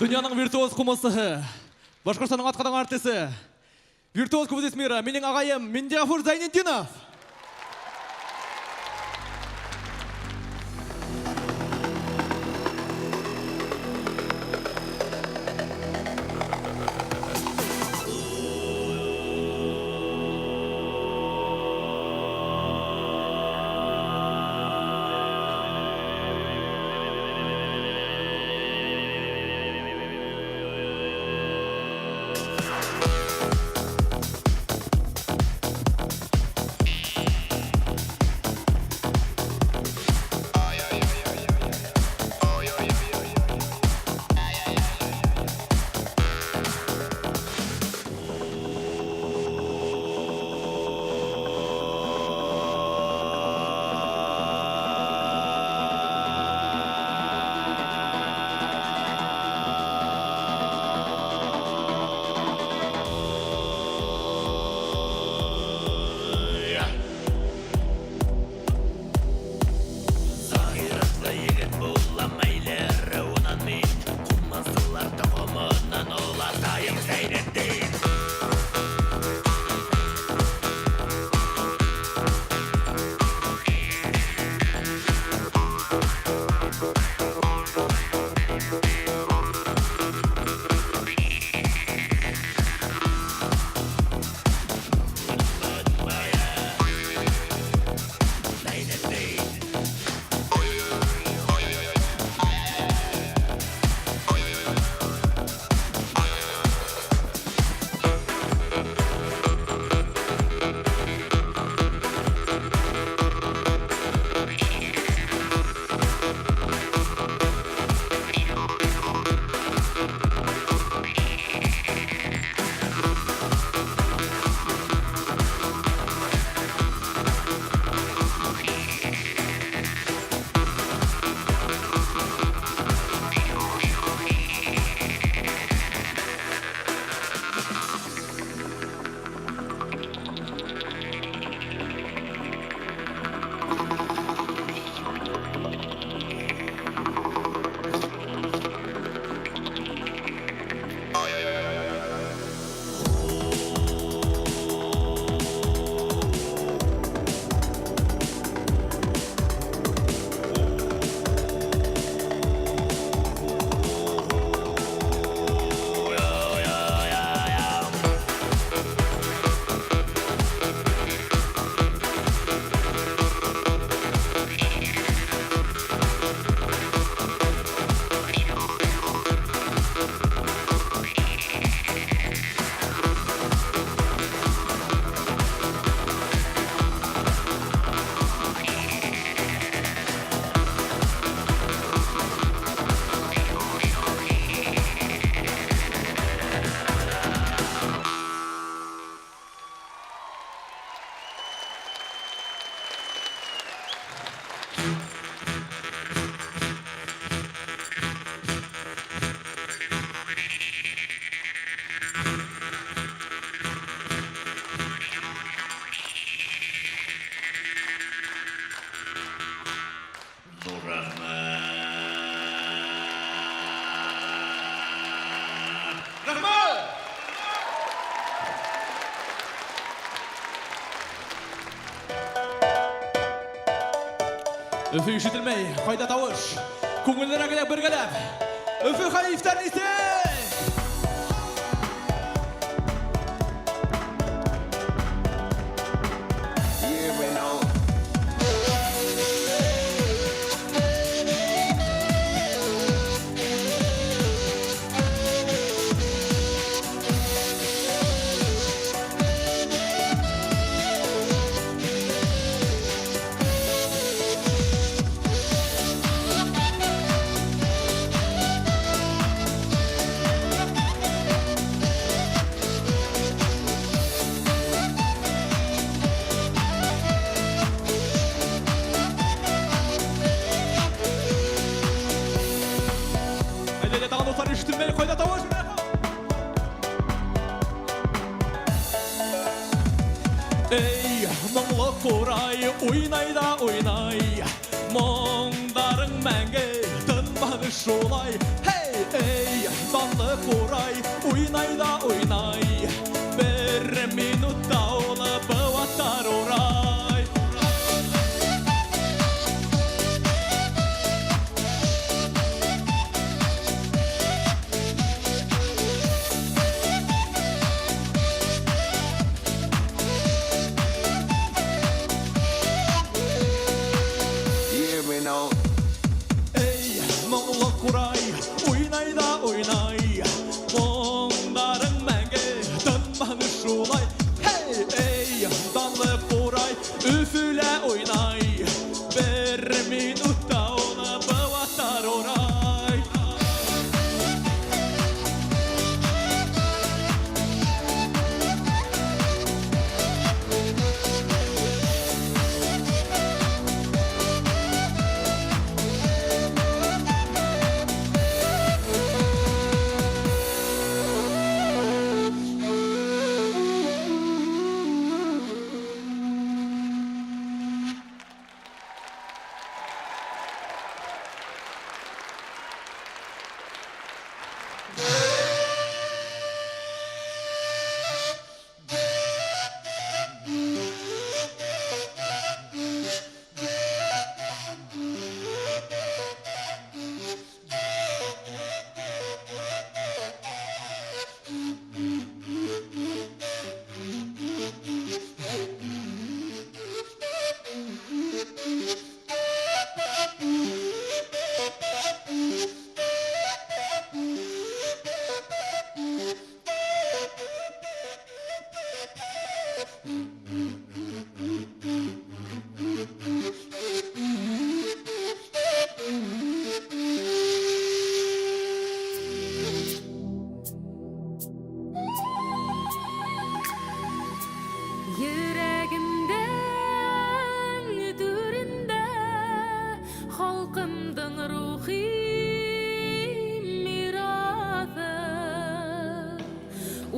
Донъяның виртуоз ҡумыҙсыһы, Башҡортостандың атҡаҙанған артисы, виртуоз кубызист мира, минең ағайым Миндиғафур Зайнетдинов. Рәхмәт! Рәхмәт! Өфө ишетелмәй, ҡайҙа тауыш? Күңеллерәк генә бергәләп. Өфө хәлифтәр исен! Әйдә, тагын дуслар ишетелмәй, кайда тавыш? Эй, моңлы курай, уйнай да уйнай. Моңдарың мәңге тынмады шулай. Hey, эй, данлы курай, уйнай да уйнай. Бер минутта ул быуаттар урай. Эй, моңлы курай, уйнай да уйнай. Моңдарың мәңге тынмады шулай. Hey, эй, данлы курай, Өфөлә уйнай. Бер минутта ул быуаттар урай. Йөрәгемдең түрендә халҡымдың рухи мираҫы.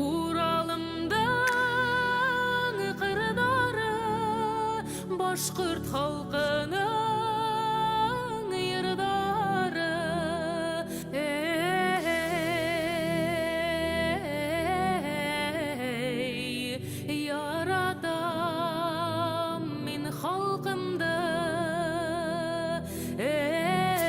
Уралымдың ҡырҙары башҡорт халҡының йырҙары. Эй, яратам мин халҡымды. Эй,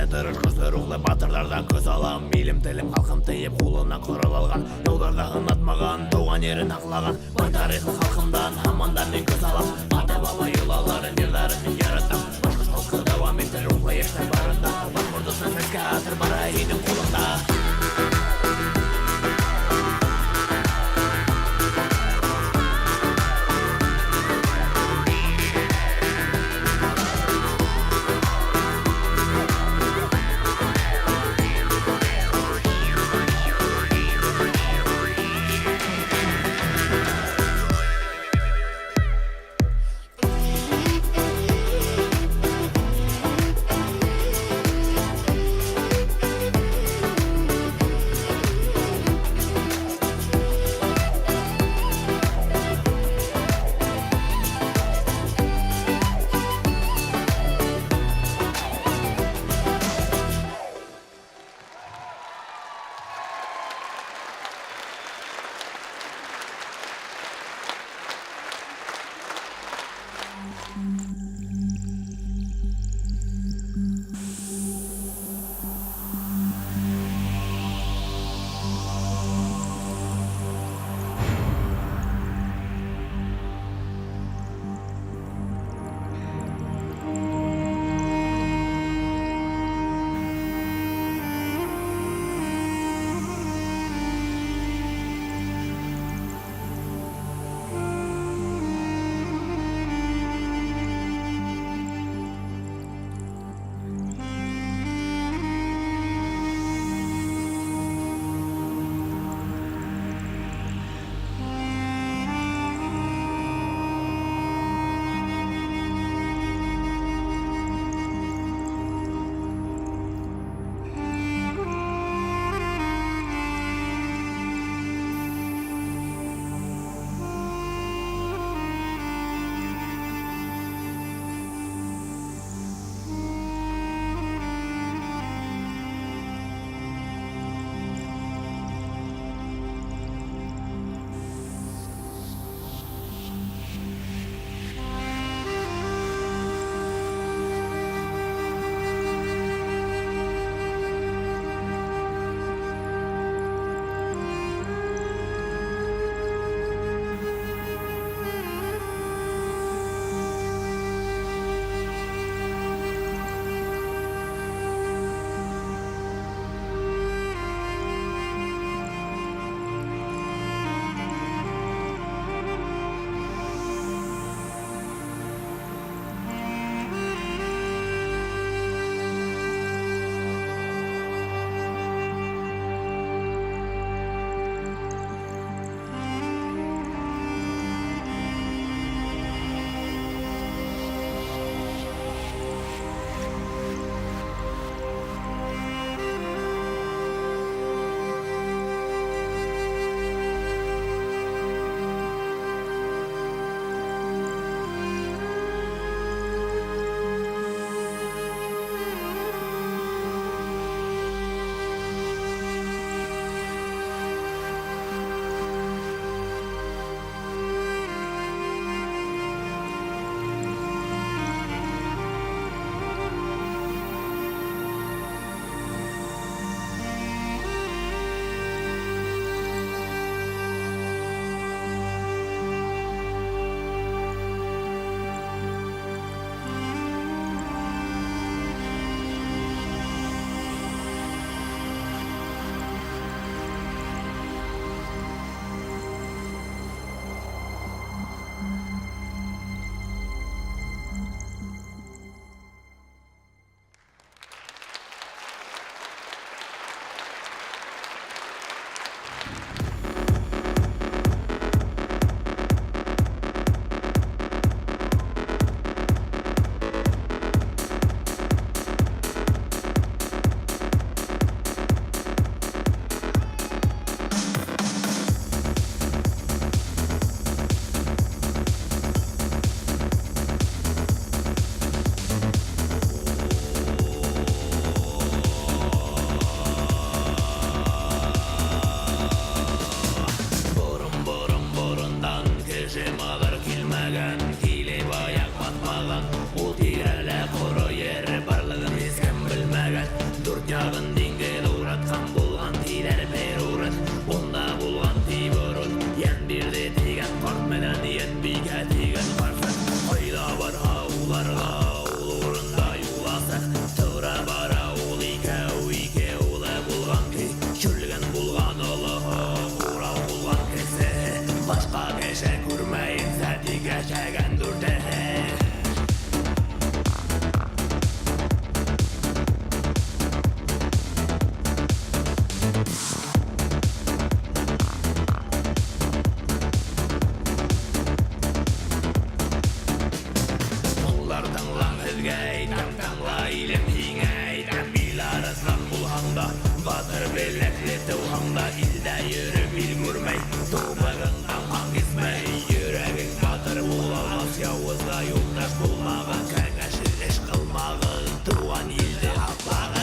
Тырыш, көслө рухлы батырҙарҙан көс алам. Илем, телем, халҡым тиеп ҡулына ҡорал алған, яуҙарҙа һынатмаған, тыуған ерен һаҡлаған. Бай тарихлы халҡымдан һаман да мин көс алам. Ата-баба йолаларын, йырҙарын мин яратам. Башҡорт халҡы дауам итер рухлы йәштәр барында. Башҡортостан сәскә атыр, бары һинең ҡулыңда. Килеп аяҡ баҫмаған, ул тирәлә ҡоро ер барлығын һис кем белмәгән. Йәшәгән дүртеһе. Улар тыңлаң, һеҙгә әйтәм, тыңла, илем, һиңә әйтәм. Ил арыҫлан булһаң да, батыр беләкле тыуһаң да, илдә йөрөп ил күрмәй, тубығыңдан ҡан кисмәй, йөрәгең батыр була алмаҫ, яуызға юлдаш булмағыҙ, кәңәшһеҙ эш ҡылмағыҙ, тыуған илде һаҡлағыҙ.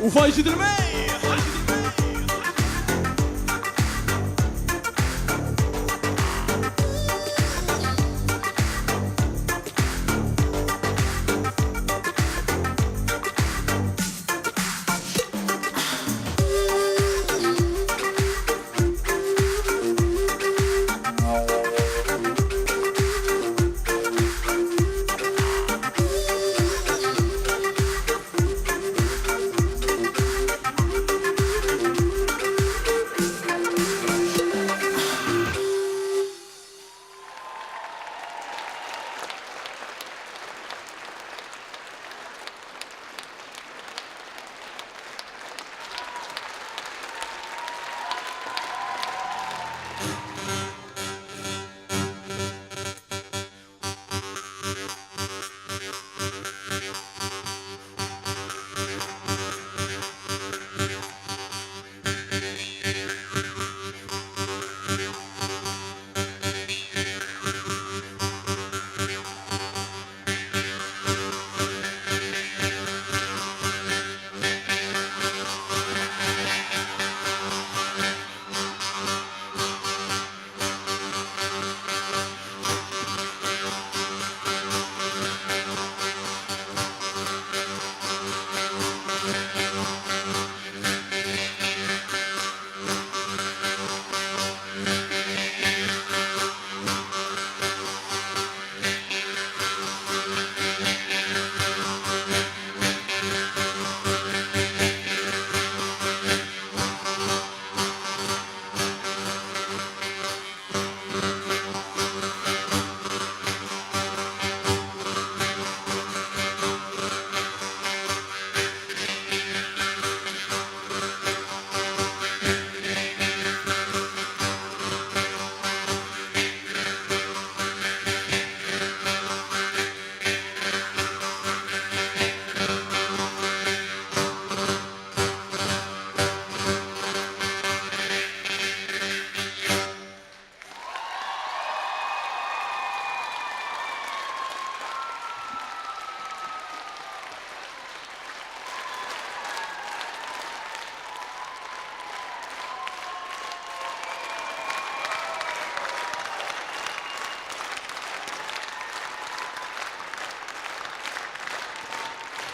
Уфа ишетелмәй!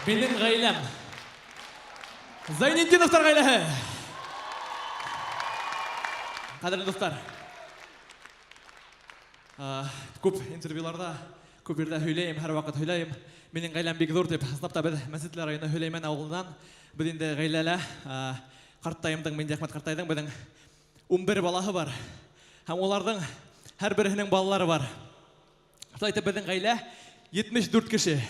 Минең ғаиләм. Зайнетдиновтар ғаиләһе. Ҡәҙерле дуҫтар, күп интервьюларҙа, күп ерҙә һөйләйем, һәр ваҡыт һөйләйем. Минең ғаиләм бик ҙур тип. Ысынлап та беҙ Мәсетле районы Һөләймән ауылынан. Беҙ инде ғаиләлә, ҡарттайымдың, Миндиәхмәт ҡартайҙың беҙҙең 11 балаһы бар. Һәм уларҙың һәр береһенең балалары бар. Шулай итеп беҙҙең ғаилә 74 кеше.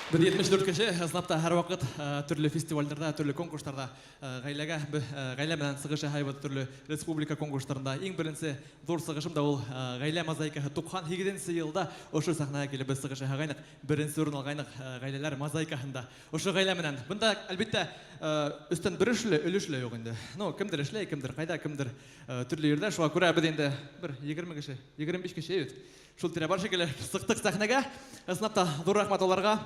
Беҙ 74 кеше, ысынлап та һәр ваҡыт төрлө фестивалдәрҙә, төрлө конкурстарҙа ғаиләгә, ғаилә менән сығыш яһайбыҙ төрлө республика конкурстарында. Иң беренсе ҙур сығышым да ул ғаилә мозаикаһы. 98 йылда ошо сәхнәгә килеп беҙ сығыш яһағайныҡ, беренсе урын алғайныҡ ғаиләләр мозаикаһында. Ошо ғаилә менән. Бында, әлбиттә, өҫтән бер эшле, өлөш лә юҡ инде. Ну, кемдер эшләй, кемдер ҡайҙа, кемдер төрлө ерҙә. Шуға күрә беҙ инде бер 20 кеше, 25 кеше бит. Шул тирә бар шикелле сыҡтыҡ сәхнәгә. Ысынлап та ҙур рәхмәт уларға.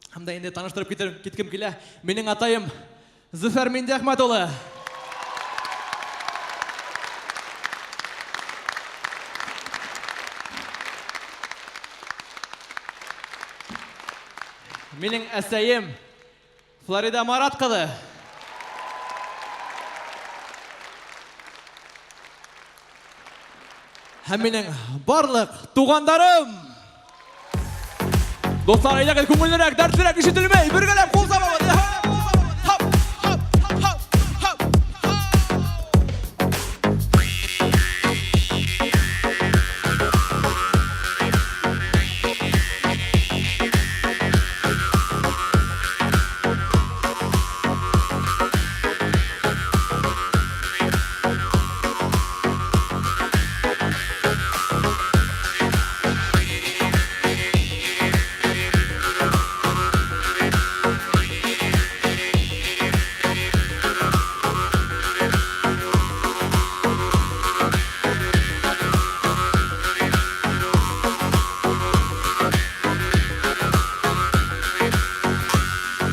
Һәм дә инде таныштырып киткем килә. Минең атайым Зөфәр Миндиәхмәт улы. Минең әсәйем Флорида Марат ҡыҙы. Һәм минең барлыҡ туғандарым. Дуҫтар, әйҙәгеҙ, күңеллерәк, дәртлерәк ишетелмәй. Бергәләп ҡул сабабыҙ. Хап, хап, хап, хап, хап.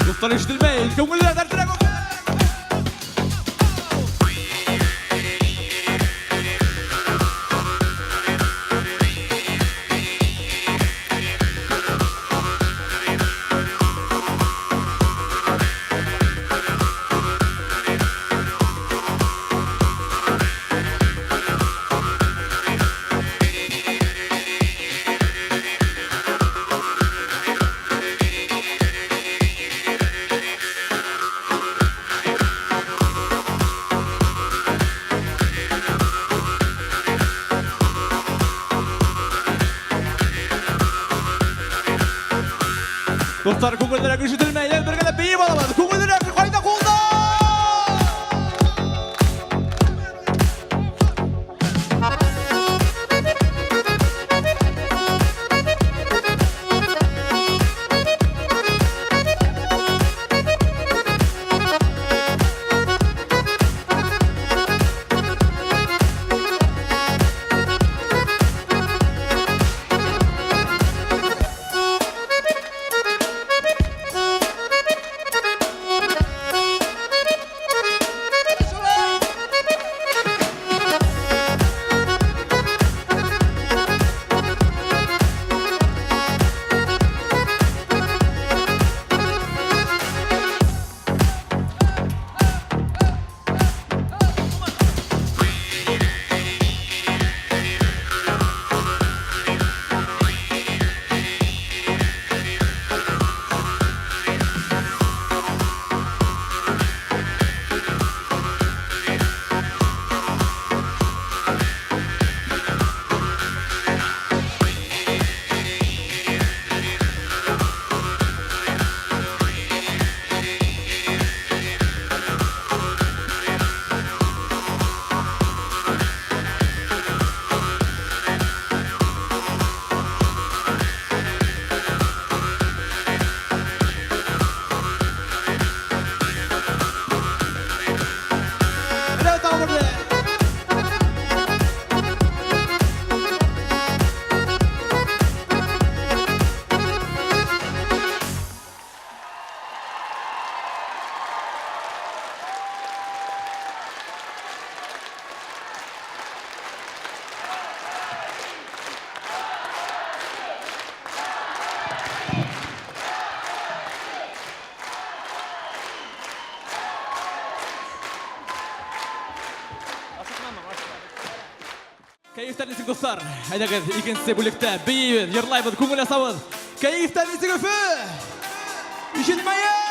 Дуҫтар, ишетелмәй. Күңеллерәк, дәртлерәк. Дуҫтар, күңеллерәк ишетелмәй. Бергәләп бейеп алабыҙ. Күңеллерәк, ҡайҙа ҡулдар? Кәйефтәр нисек, дуҫтар? Әйҙәгеҙ, икенсе бүлектә бейейбеҙ, йырлайбыҙ, күңел асабыҙ. Кәйефтәр нисек, Өфө? Ишетмәйем!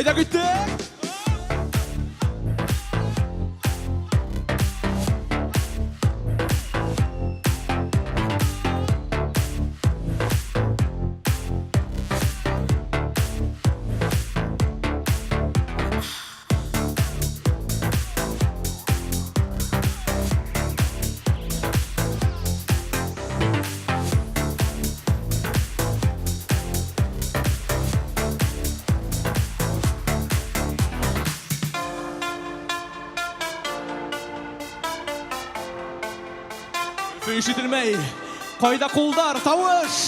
Әйҙә киттек! Өфө ишетелмәй. Ҡайҙа ҡулдар, тауыш?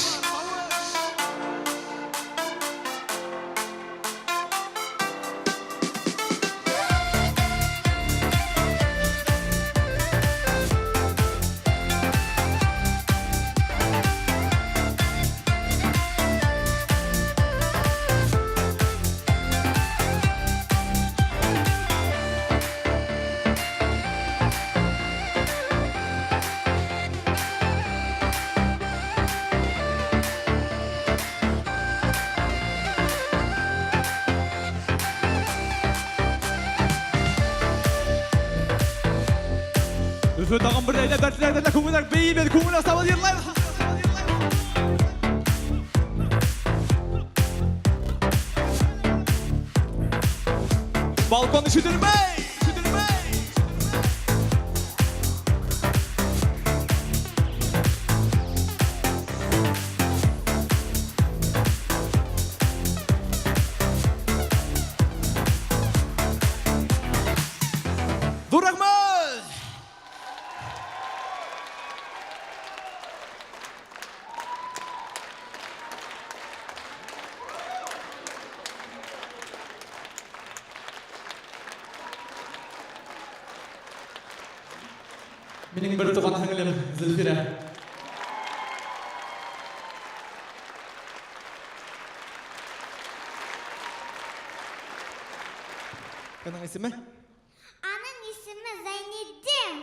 Өфө тағын бер әйҙә дәртле, дәртле күңелдәр бейейбеҙ, күңел асабыҙ, йырлайбыҙ. Балкон ишетелмәй, ишетелмәй. Ҙур рәхмәт! Минең бер туған һеңлем Зөлфирә. Уның исеме? Аның исеме Зайнетдин.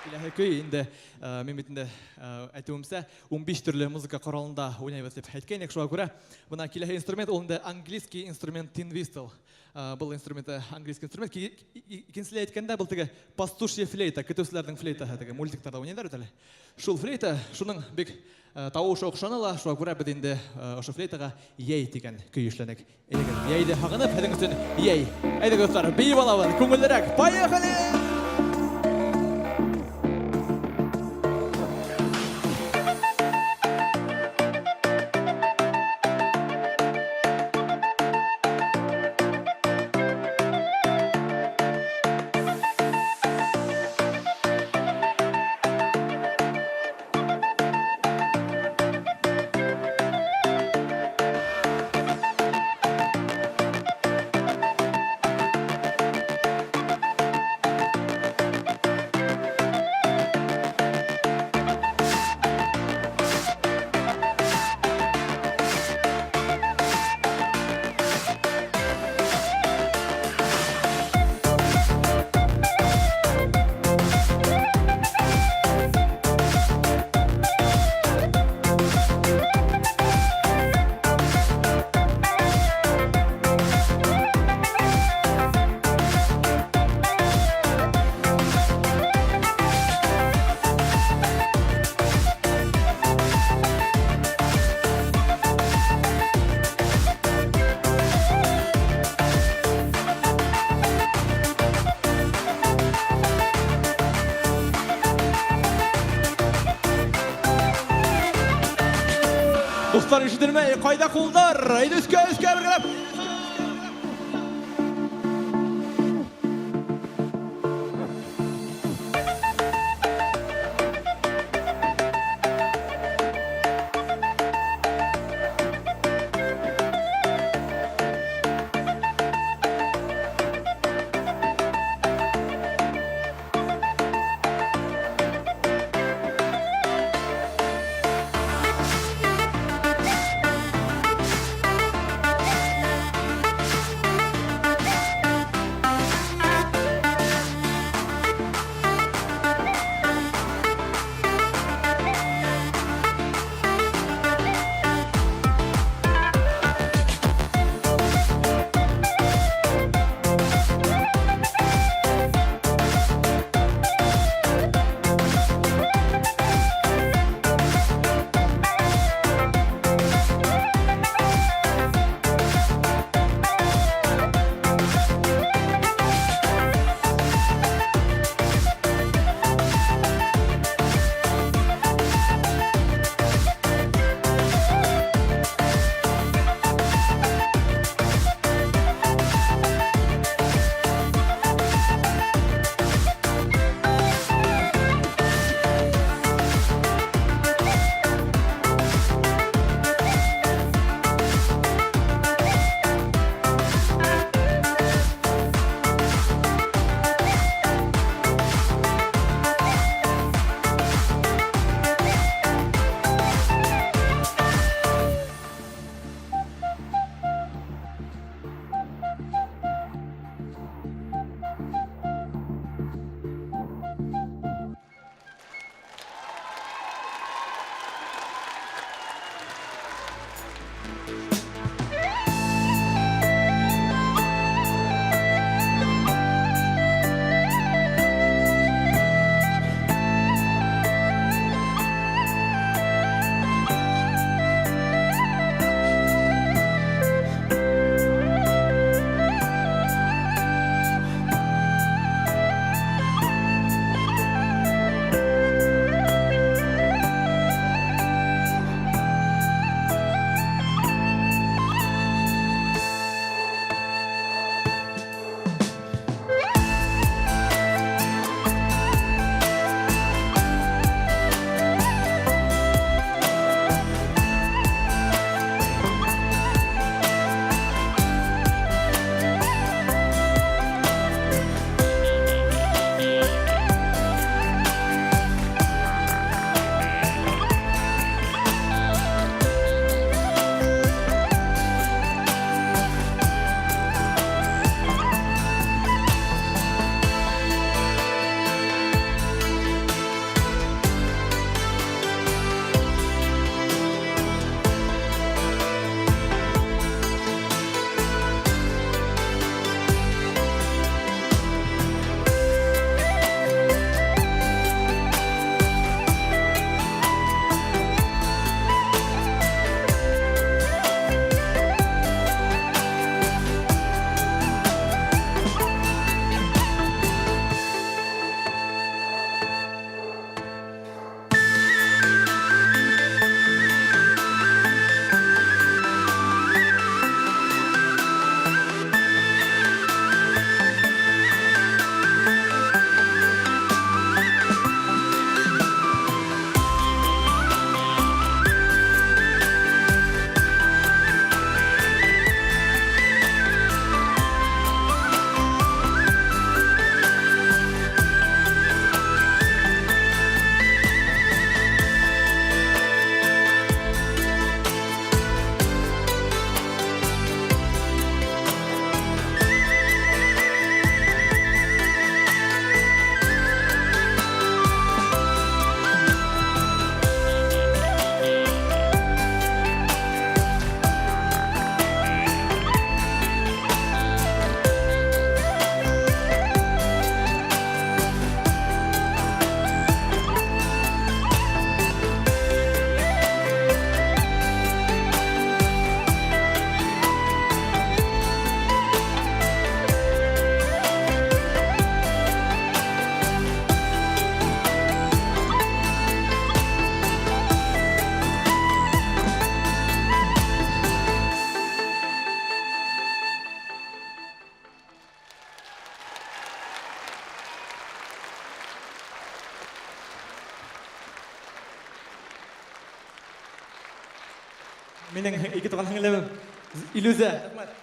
Киләһе көй инде, мин бит инде, әйтеүемсә, 15 төрлө музыка ҡоралында уйнайбыҙ тип әйткәйнек, шуға күрә бына киләһе инструмент ул инде английский инструмент tin whistle. Был инструменты английский инструмент. Икенселәй әйткәндә, был теге пастушья флейта, көтөүселәрҙең флейтаһы, теге мультиктарҙа уйнайҙар бит әле. Шул флейта, шуның бик тауышы оҡшаны ла, шуға күрә беҙ инде ошо флейтаға йәй тигән көй эшләнек. Әйҙәгеҙ, йәйҙе һағынып, һеҙҙең өсөн йәй. Әйҙәгеҙ, дуҫтар, бейеп алабыҙ, күңеллерәк. Поехали! Дуслар, ишетелмәй, ҡайҙа ҡулдар? Әйҙә өҫкә, өҫкә бергәләп. Минең ике туған һеңлем Илүзә. Рәхмәт.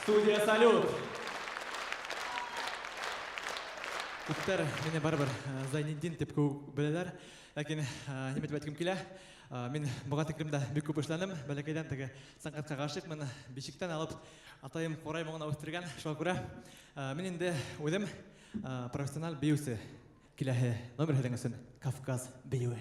Студия «Салют». Күптәр мине барыбер Зайнетдин дип күп беләләр. Ләкин нимә дип әйткем килә? Мин моңа тиклем дә бик күп эшләнем. Бәләкәйдән теге сәнгатькә гашыйкмын. Бишектән алып атаем курай моңына үстергән. Шуңа күрә мин инде үзем профессиональ биюче. Киләһе номер һеҙҙең өсөн Кавказ бейеүе.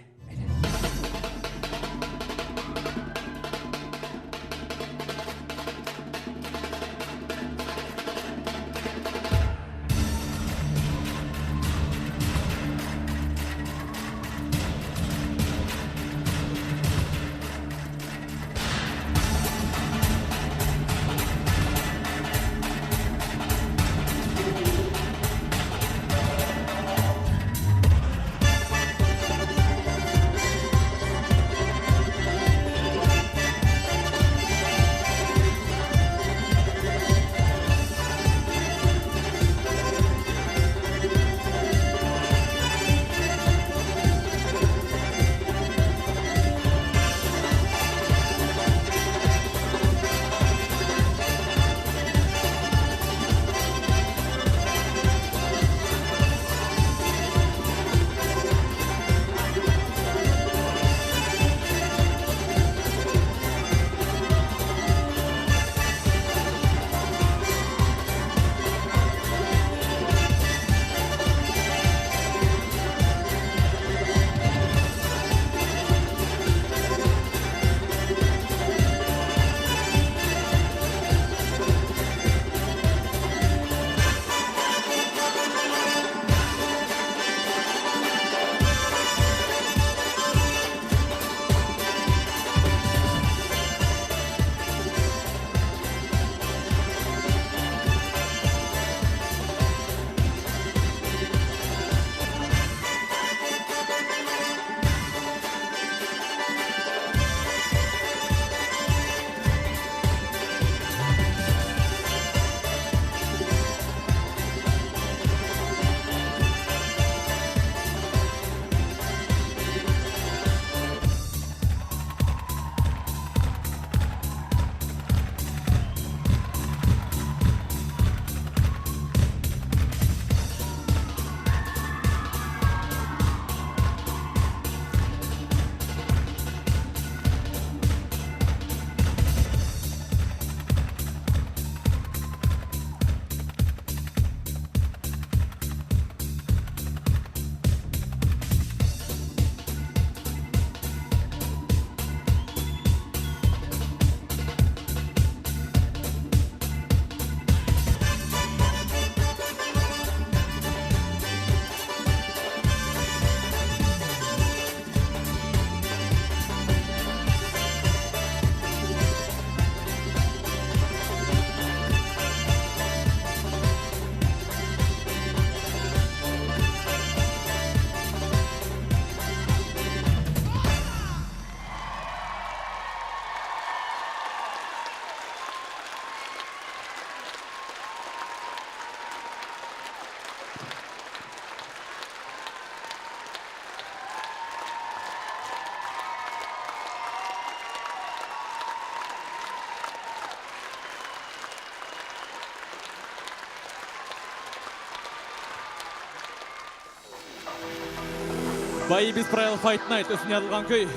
Бои без правил Fight Night өсөн яҙылған көй.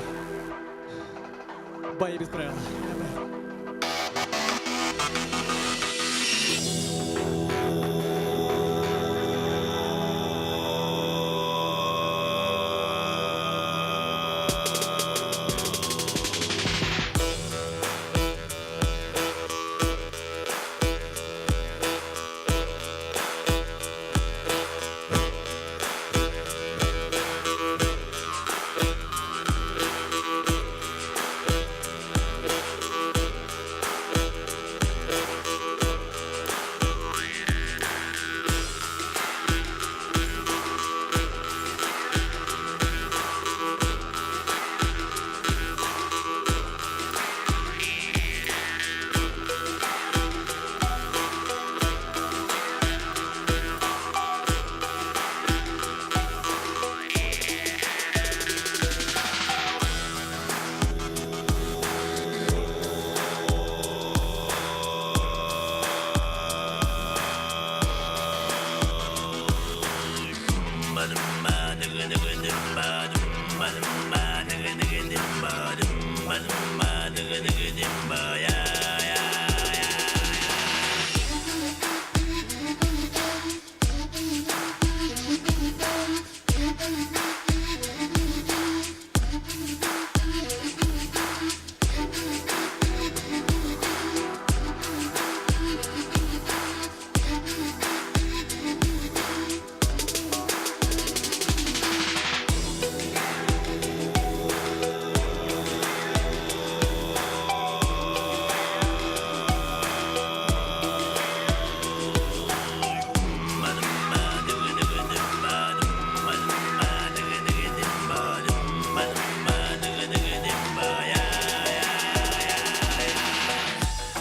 Бои без правил.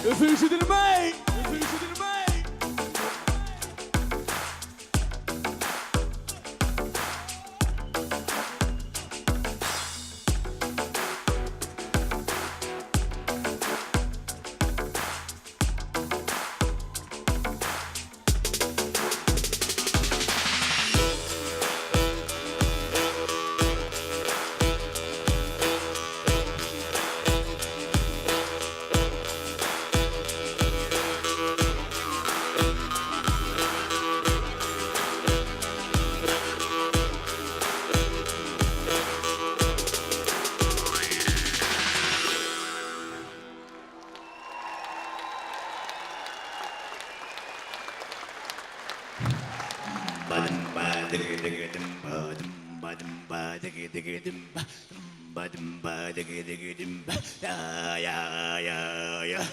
Өфө ишетелмәй! Өфө ишетелмәй! Ya.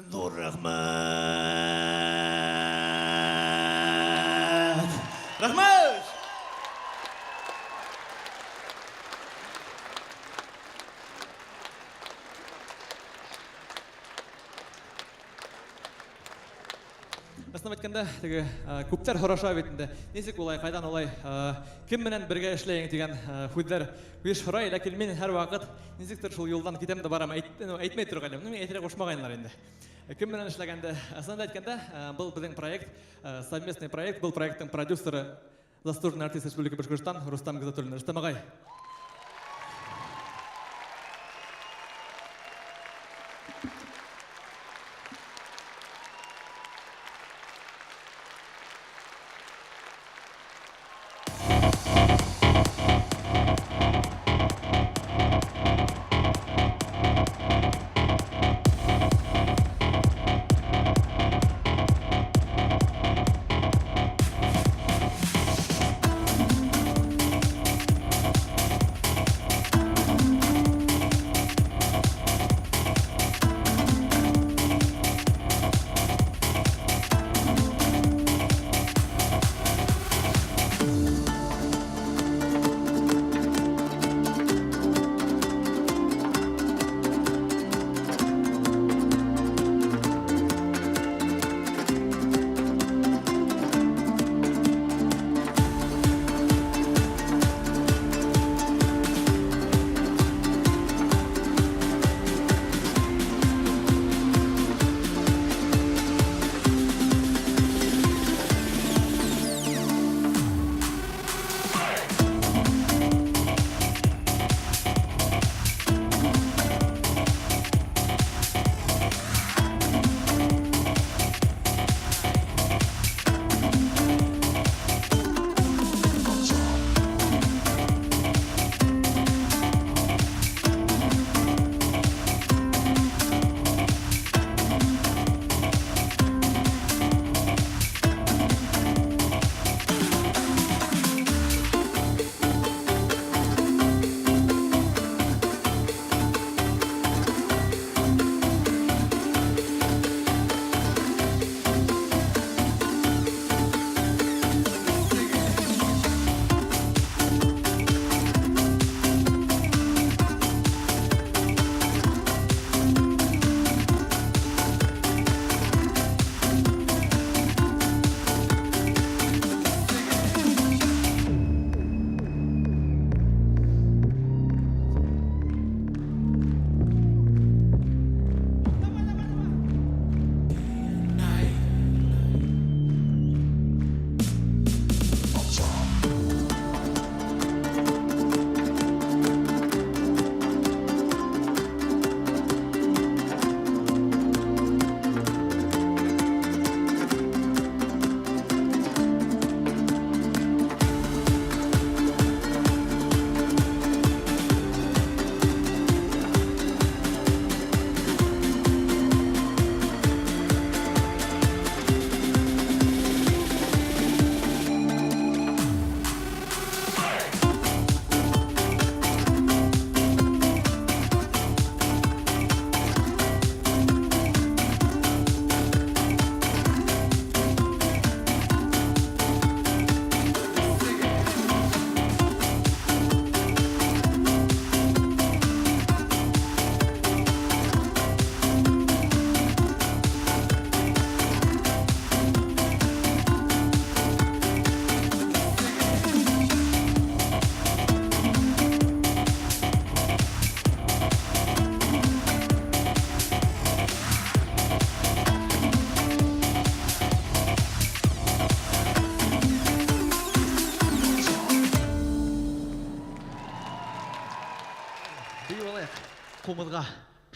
Ҙур рәхмәт. Рәхмәт! Ысынлап әйткәндә, теге күптәр һораша бит инде. Нисек улай, ҡайҙан улай, кем менән бергә эшләйһең тигән һүҙҙәр еш һорай, ләкин мин һәр ваҡыт нисектер шул юлдан китәм дә барам, әйтмәй торғайным. Ну, мин әйтергә ҡушмағайнылар инде. Кем менән эшләгәндә, ысынлап әйткәндә, был беҙҙең проект, совместный проект, был проекттың продюсеры заслуженный артист Республики Башкортостан Рустам Гизатуллин. Рустам ағай.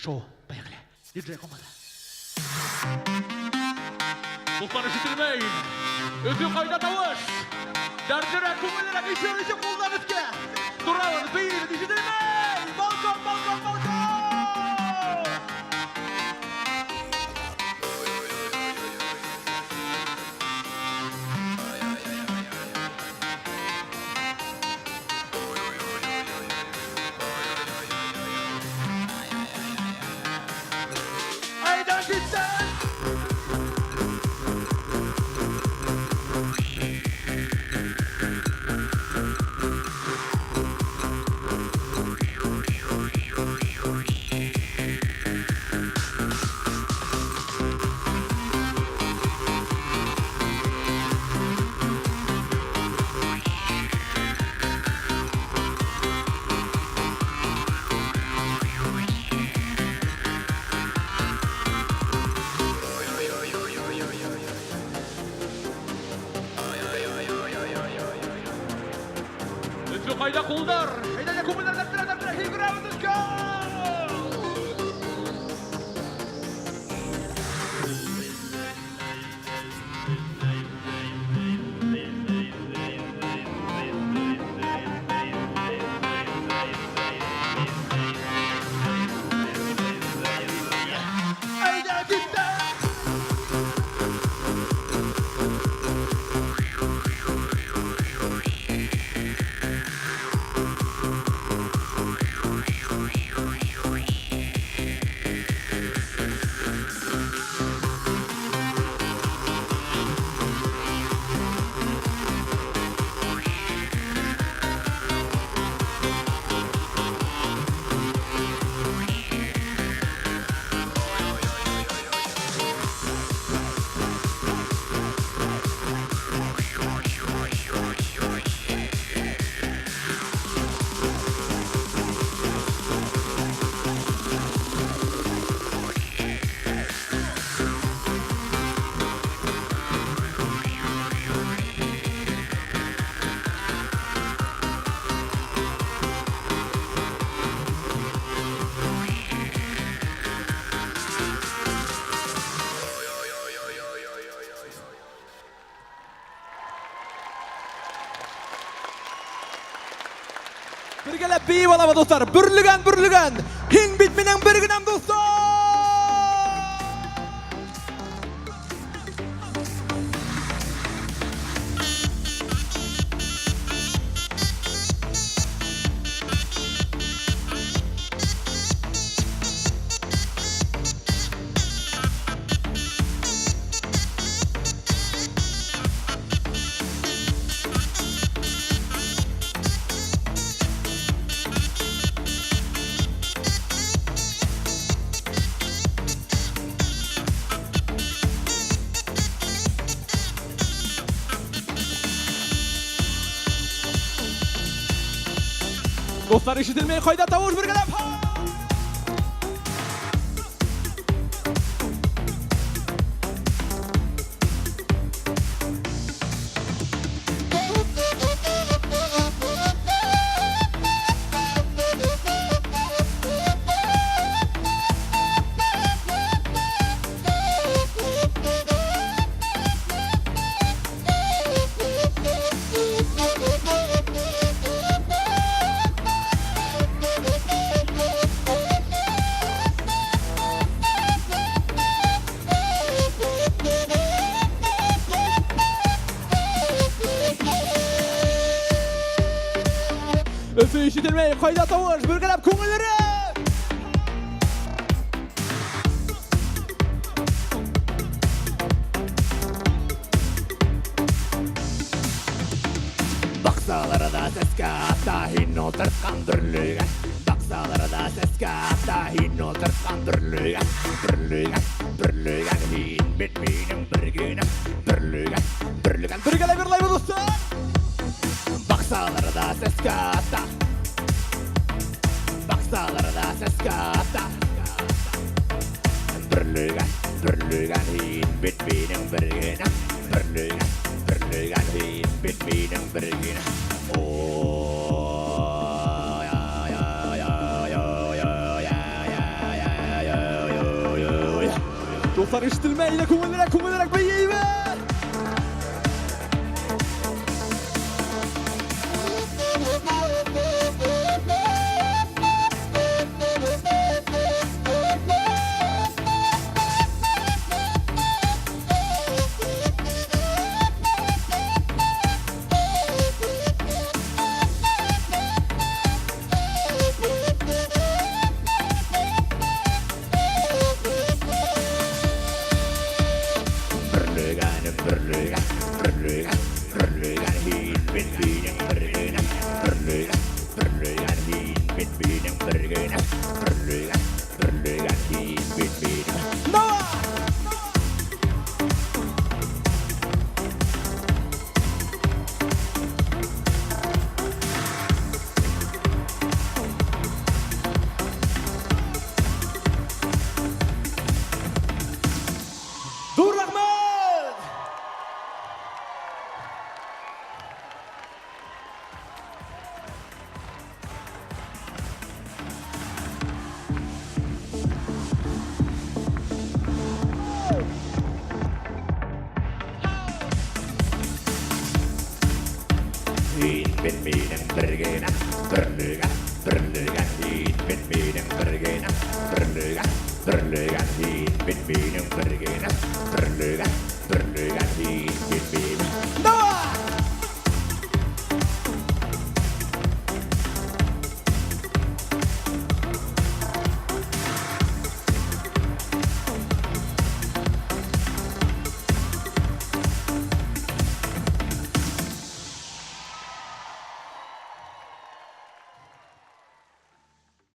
Шоу, поехали. Диджей команда. Дуҫтар, ишетелмәй. Өфө, ҡайҙа тауыш? Дәртлерәк, күңеллерәк, еще, еще ҡулдар өҫкә. Торабыҙ, бейебеҙ, ишетелмәй. Балкон, балкон, балкон! Әйҙә китте! Өфө, ҡайҙа ҡулдар? Әйҙә, күңелләр, дәртлерәк, дәртлерәк, һикерәбеҙ өҫкә! Әйҙә китте! Бергәләп бейеп алабыҙ, дуҫтар. Бөрлөгән, бөрлөгән. Һин бит минең бер генәм, дуҫтар! Дуҫтар, ишетелмәй, ҡайҙа тауыш, бергәләп? Ха! Өфө, ишетелмәй, ҡайҙа тауыш, бергәләп күңеллерәк! Баҡсаларҙа сәскә ата, һин ултыртҡан бөрлөгән. Баҡсаларҙа сәскә ата, һин ултыртҡан бөрлөгән. Бөрлөгән, бөрлөгән, һин бит минең бер генәм. Бөрлөгән, бөрлөгән. Бергәләп йырлайбыҙ, дуҫтар! Баҡсаларҙа сәскә ата. Баҡсаларҙа сәскә ата. Бөрлөгән, бөрлөгән, һин бит минең бер генәм. Бөрлөгән, бөрлөгән, һин бит минең бер генәм. Ой, ай, ай, ай, ай, ай, ай, ай, ай, ай, Дуслар, ишетелмәй, әйҙә күңеллерәк, күңеллерәк бейейбеҙ! Берлегән, берлегән, берлегән, берлегән һин бит минең бер генәм. Берлегән, берлегән һин бит минең бер генәм. Берлегән, берлегән һин бит минең. Давай! Ҙур рәхмәт! Һин бит минең бер генәм. Берлегән, берлегән һин бит минең бер генәм. Берлегән, берлегән һин бит минең бер генәм. Берлегән, берлегән һин бит.